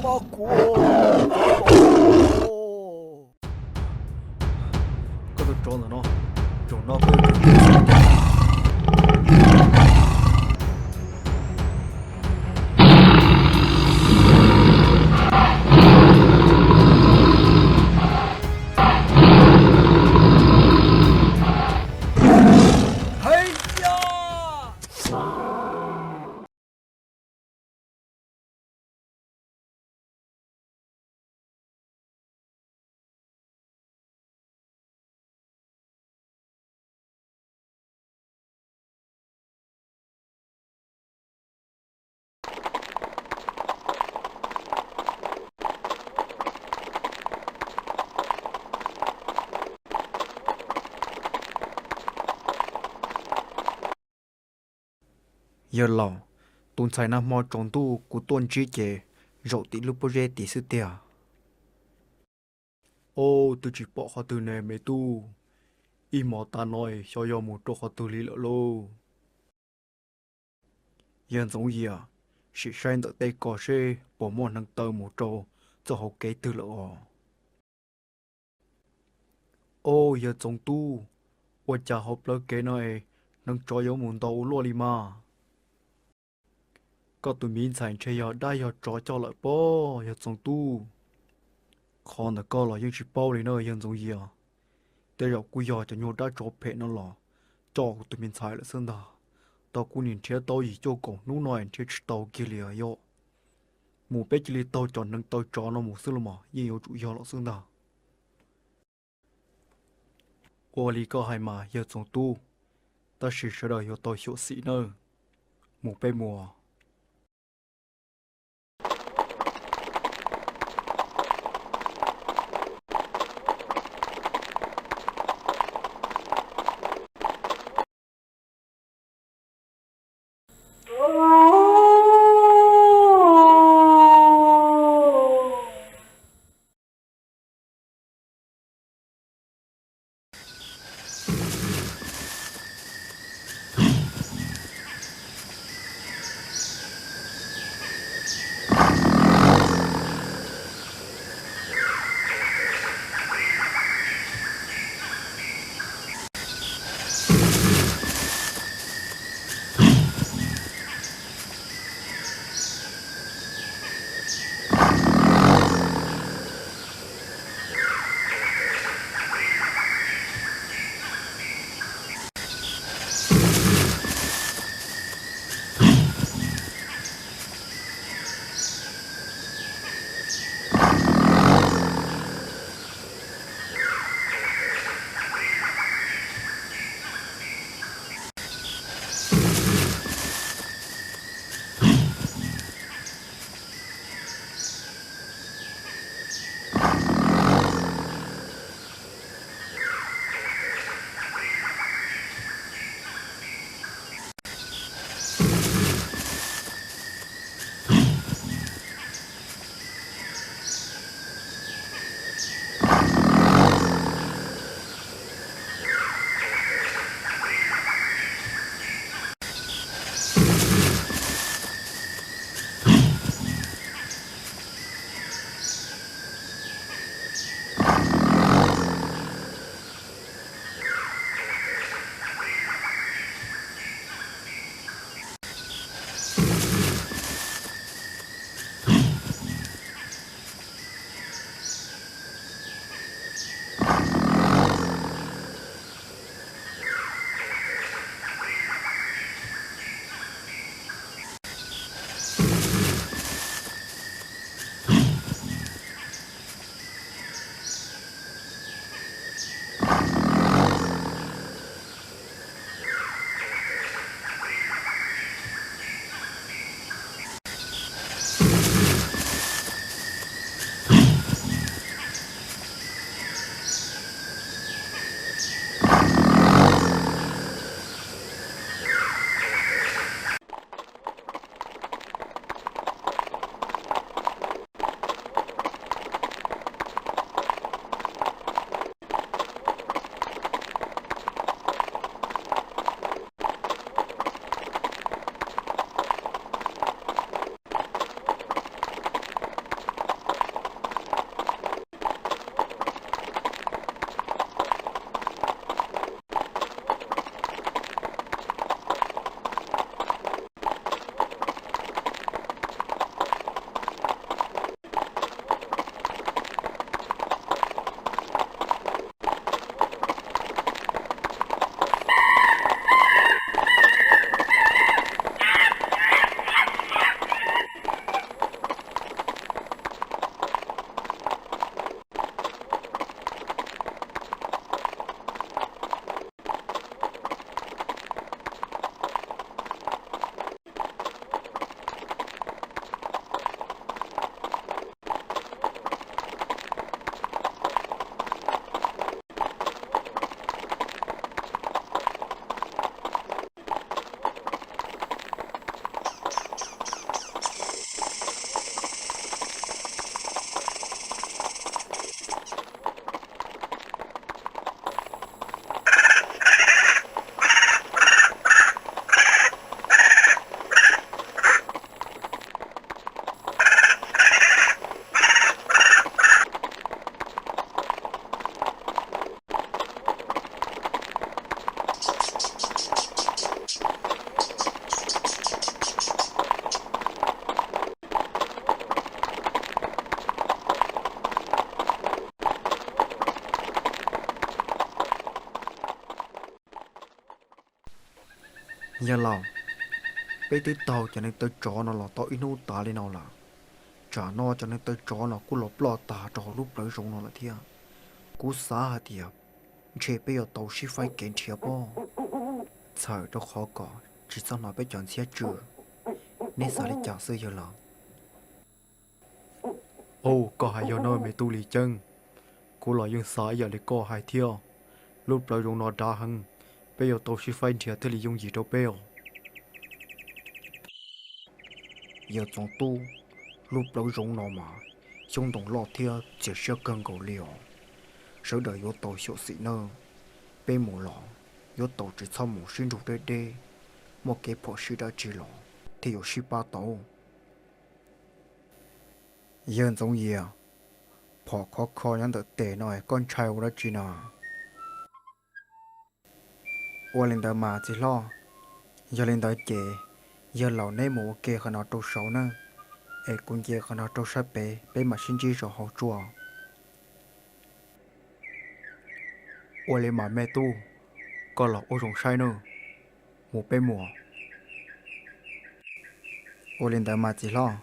Pab kuv, koj tus tsov ntawm no, zaum no koj yuav tsum tuag xwb. Hais yog! Yawg laus, tus ntxhais nag hmo tsaus ntuj kuv tuaj ntsib ces zaum tim lub pob zeb tid xwb tiag. Au, twb tsis pom qhov twg ne me tub. Ib hmos tas no xyov yog mus rau qhov twg li lawm lauj. Yawg Ntxoov Yias, sim saib ntawm tej ko seb puas muaj hneev taw mus rau txoj hauv kev twg lawm os. Au, yawg Txoov Tub, ua cas hauv plawv kev no es hneev tsov yuav mus ntau ua luaj li mas? Koj tus miv ntxhais ntshe yog dab yog tsov coj lawm pob yawg Txoov Tub. Qhov ntawm koj los yeej tsis paub li na yawg Ntxoov Yias. Tej zaum kuj yog cov nyuag dab tsov phem no los coj kuv tus miv ntxhais lawm xwb ntag. Tau kuv niam nrhiav tau yim cuaj kaum hnub no es nrhiav tsis tau kiag li yom. Mus peb cia li taug cov hneev taw tsov no mus xwb los mas yeej yuav tsum yog los xwb ntag. Ua li koj hais mas yawg Txoov Tub, tab sis sawv daws yuav tau xyuam xim nawb. Mus peb mus. Yawg laus, peb twb taug cov neeg taw tsov no los tau ib hnub tas li no lawm. Tsam no cov neeg taw tsov no kuj los ploj tas rau hauv lub plawv zoov no lawm thiab. Kuv xav hais tias ntshe peb yuav tau sib faib kev nrhiav pob, txhawm rau qhov kom tsis txhob hnov peb cov ntxhiab tsw. Neb xav li cas xwb yawg laus? Ua, koj hais yog no me tub Lis Ceeb, kuv los yeej xav ib yam li koj hais thiab. Lub plawv zoov no dav heev, peb yuav tau sib faib nrhiav thiaj li yooj yim rau peb os. Yawg Txoov Tub, lub plawv zoov no mas xyoob ntoo loj thiab txias siab kawg nkaus li os. Sawv daws yuav tau xyuam xim nawb. Peb mus los yuav tau tsis txhob mus sib nrug deb deb, muaj kev phom sij dab tsi los thiaj yuav sib pab tau. Yawg Ntxoov Yias, phom khov kho nyob ntawm tes no koj ntshai ua dab tsi na? Ua li ntawd mas txiv hlob, yog li ntawd ces yawg laus neb mus ua ke qhov no rau saud nawb, es kuv nce qhov no rau sab pem, peb mam sib ntsib saum hauv tsua. Ua li mas me tub, koj los ua zoo saib nawb, mus peb mus. Ua li ntawd mas txiv hlob.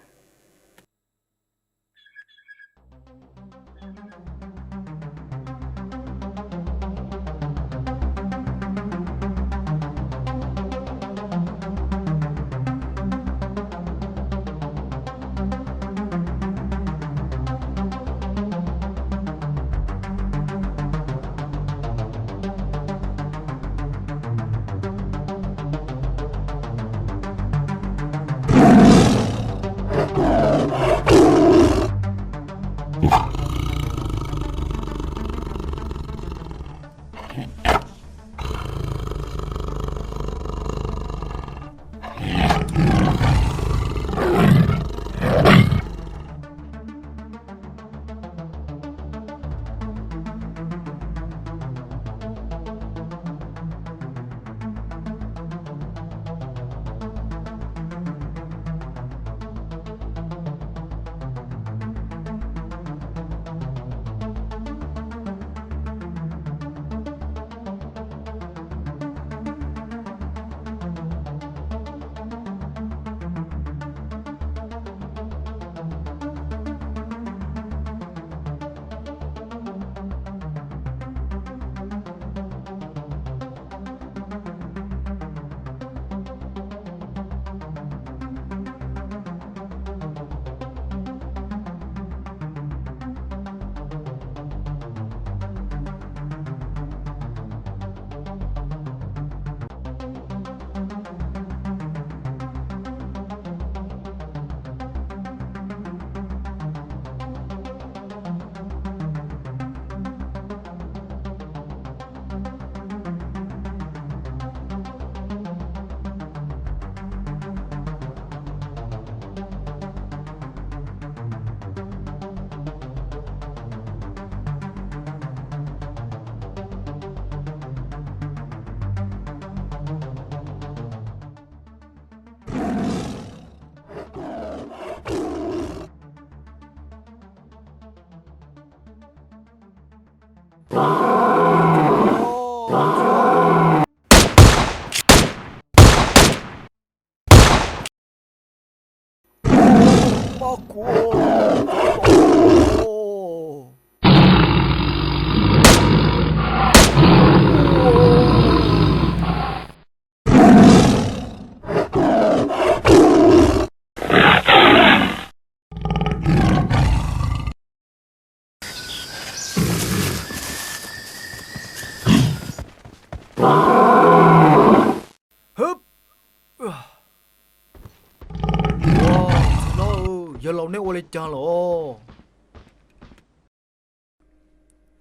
Txiv hlob, yawg laus neb ua li cas lawm os?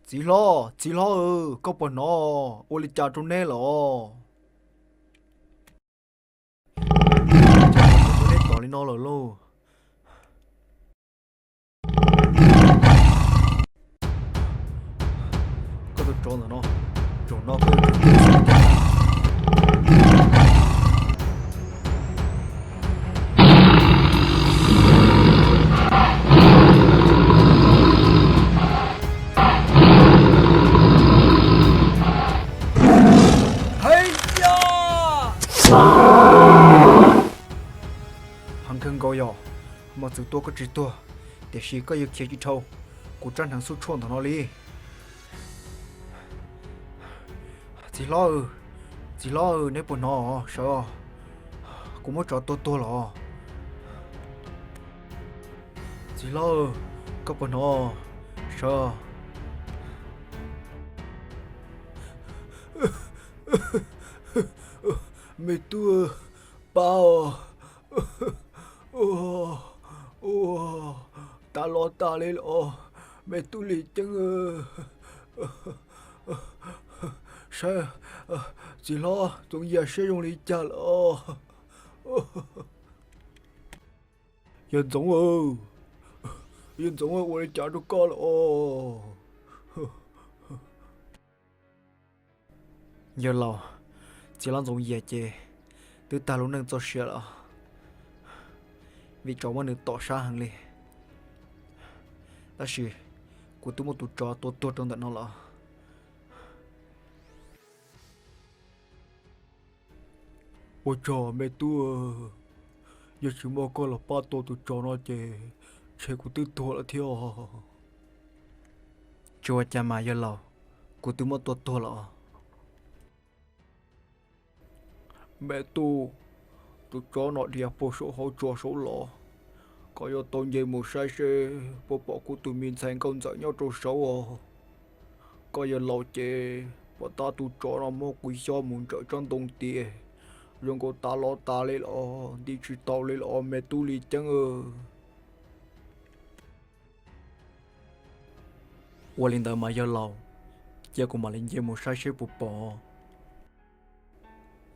Txiv hlob, txiv hlob, koj puas hnov? Ua li cas rau neb lawm os? Neb tom li no lawm lauj. Koj tus tsov ntawm no, zaum no koj yuav tsum tuag xwb. Hais yog! Txwm tua koj tsis tuag, tiam sis koj yuav khiav tsis dhau kuv rab hneev xub tshuaj ntawm no li. Txiv hlob, txiv hlob, neb puas hnov? Sawv, kuv muab tsov tua tuag los. Txiv hlob, koj puas hnov? Sawv. Me tub, pab os. Ua, tas los tas li los, me tub Lis Ceeb. Saib, txiv hlob Ntxoov Yias siab zoo li cas lawm? Yawg Ntxoov, yawg Ntxoov, ua li cas rau koj lawm os? Yawg laus, txiv hlob Ntxoov Yias ces twb tag lub neej txoj sia lawm, vim tsov muab nws tom sab heev li. Tab sis kuv twb muab tus tsov tua tuag rau ntawm no lawm. Ua tsaug me tub, yog tsis muaj koj los pab tua tus tsov no ces ntshe kuv twb tuag lawm thiab. Tsis ua cas mas yawg laus, kuv twb muab tua tuag lawm os. Me tub, tus tsov no dhia puag saum hauv tsua saud los, koj yuav tau nce mus saib seb puas pom kuv tus me ntxhais nkauj ntxawm nyob rau saud os. Koj yawg laus ces pom tab tus tsov no muab kuv xyob mus ntsawm tsob ntoo tiag, zoo nkaus tas los tas li los nti tsis tau li los me tub Lis Ceeb. Ua li ntawd mas yawg laus, cia kuv mam li nce mus saib seb puas pom.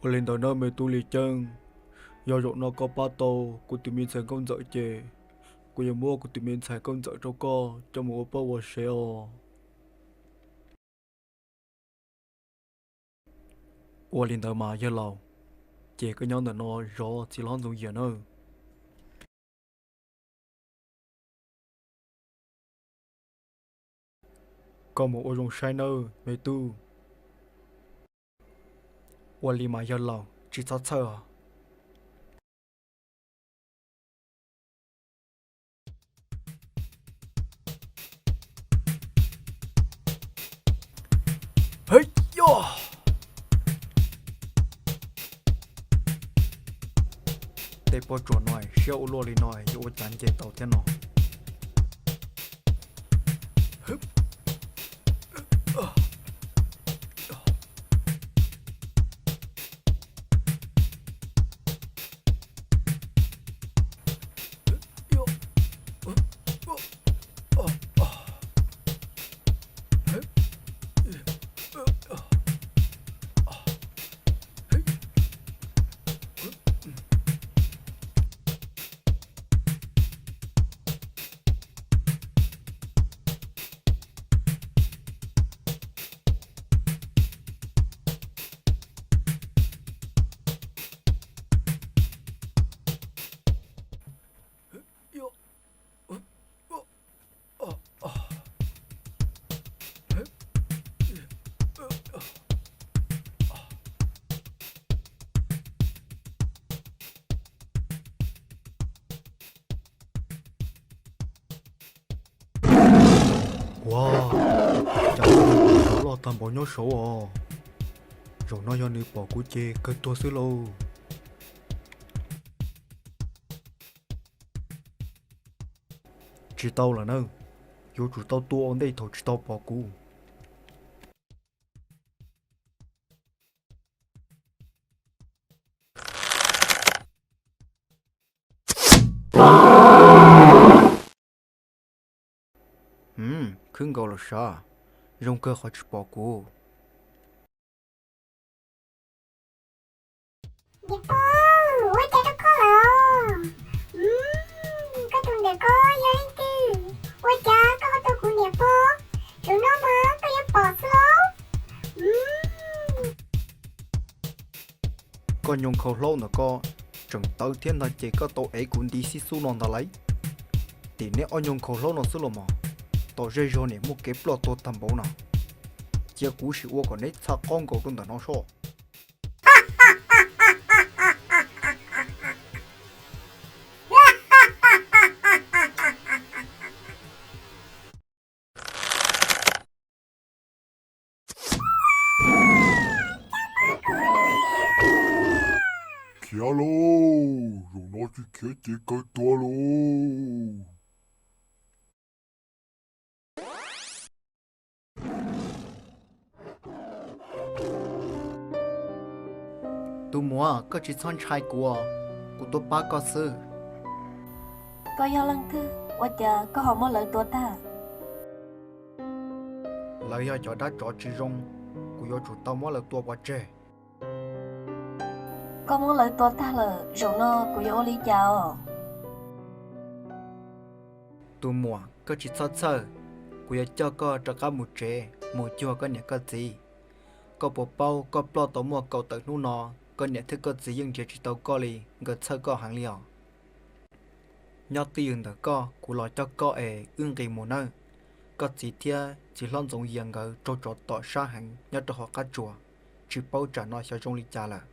Ua li ntawd nawb me tub Lis Ceeb, yog zaum no koj pab tau kuv tus me ntxhais nkauj ntxawm ces kuv yuav muab kuv tus me ntxhais nkauj ntxawm rau koj coj mus ua poj ua sev os. Ua li ntawd mas yawg laus, ces koj nyob ntawm no zov txiv hlob Ntxoov Yias nawb. Koj mus ua zoo saib nawb me tub. Ua li mas yawg laus, tsis txhob txhawj os. Hej, yog tej poj tsuam no siab ua luaj li no yuav ua cas nce tau thiab no. Ua, cas tsov loj tag npaum nyob saud os. Zaum no yog nws pom kuv ces kawg tuag xwb lauj. Tsis tau lawm na, yuav tsum tau tua ua ntej thaum tsis tau pom kuv. Khwb nkaus los sav, zoo kawg qhov tsis pom kuv. Niam pog, ua cas rau koj lawm? Koj tus ntawm ko yog leej twg? Ua cas koj ho tua kuv niam pog? Zaum no mas koj yuav pom xwb lauj. Koj nyuag nkhaus hlaub ntawm ko tseem tawv thiab ntag ces koj tau ev kuv nti xib xub no ntag lauj. Tim neb ob nyuag nkhaus hlaub no xwb los mas, tau zej zog niam muaj kev ploj tuag tag npaum na. Cia kuv sim ua kom neb txhaj qob nkaus rau ntawm no soj. Khiav lauj, zaum no tsis khiav ces kawg tuag lauj. Tus muam, koj tsis txhob ntshai kuv, kuv tuaj pab koj xwb. Koj yog leej twg? Ua cas koj ho muab lawv tua tag? Lawv yog cov dab tsov tsis zoo, kuv yuav tsum tau muab lawv tua pov tseg. Koj muab lawv tua tag lawm, zaum no kuv yuav ua li cas os? Tus muam, koj tsis txhob txhawj, kuv yuav coj koj rov qab mus tsev mus cuag koj niam koj txiv. Koj puas paub koj ploj tau muaj kaum tawm hnub no, koj niam thiab koj txiv yeej nrhiav tsis tau koj li, nkawd txhawj koj heev li os. Nyob twj ywm ntawm koj, kuv los coj koj es wb nqis mus nawb. Koj txiv thiab txiv hlob Ntxoov Yias nkawd raug tsov tom sab heev nyob rau hauv qab tsuas, tsis paub tsam no xyov zoo li cas lawm.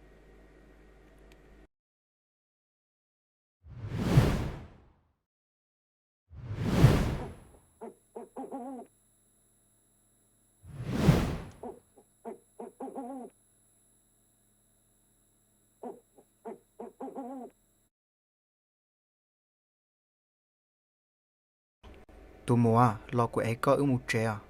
Tus muam, los kuv ev koj wb mus tsev os.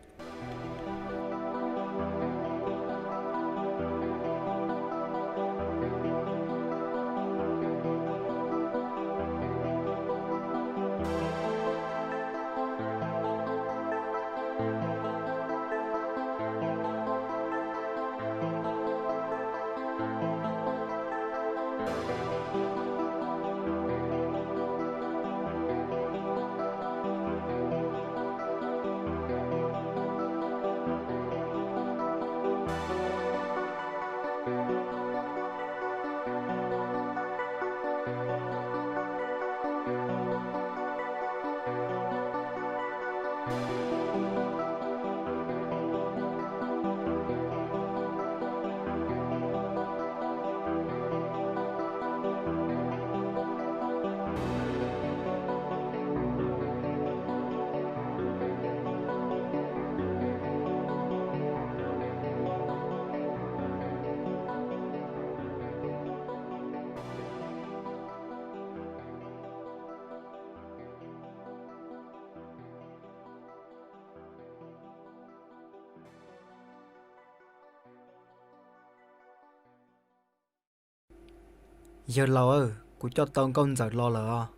Yawg laus, kuv coj tau nkauj ntxawm los lawm os.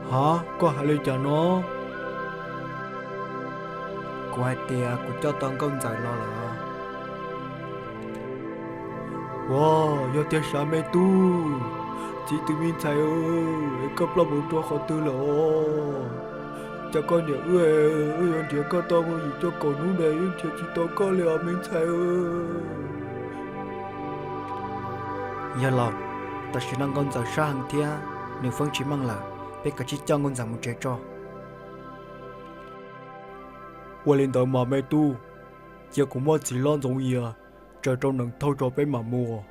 Hov, koj hais li cas no? Kuv hais tias kuv coj tau nkauj ntxawm los lawm os. Ua, yog tiag sav me tub, txiv tus me ntxhais, es koj ploj mus rau qhov twg lawm os? Cas koj niam wb, wb yuav nrhiav koj tau muaj yim cuaj kaum hnub ntawd wb nrhiav tsis tau koj li os me ntxhais. Yawg laus, tam sim no nkauj ntxawm sab heev thiab nws feeb tsis meej lawm, peb kav tsij coj nkauj ntxawm mus tsev tso. Ua li ntawd mas me tub, cia kuv muab txiv hlob Ntxoov Yias tsaws rau nees thauj tso peb mam mus.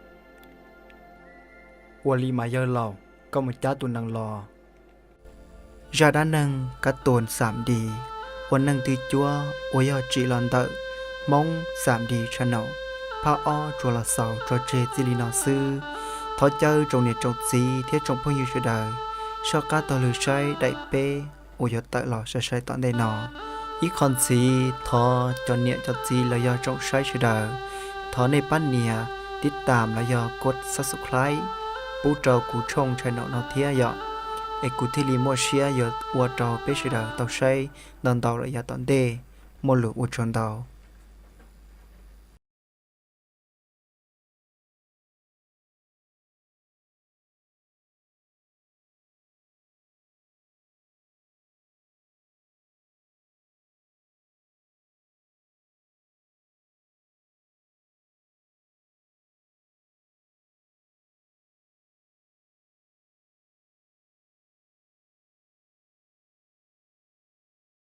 Ua li mas yawg laus, koj mus cab tus nees los. Zaj dab neeg Kab Tuas Xam Dis, ua neej twj cuab uas yog tsim los ntawm Hmoob Xam Dis channel, phab ob tsuas los xaus tso tseg txij li no xwb. Thov caw tsoom niam tsoom txiv thiab tsoom phooj ywg sawv daws soj qab taug lw saib daim peb uas yuav tawm los sai sai tom ntej no. Ib qho ntxiv thov cov niam cov txiv los yog tsoom saib sawv daws, thov nej pab nias tib tam los yog kos subscribe pub rau kuv tshooj channel no thiab yom, es kuv thiaj li muaj siab yuav ua rau peb sawv daws tau saib ntau ntau lawm yav tom ntej. Muaj lus ua tsaug ntau.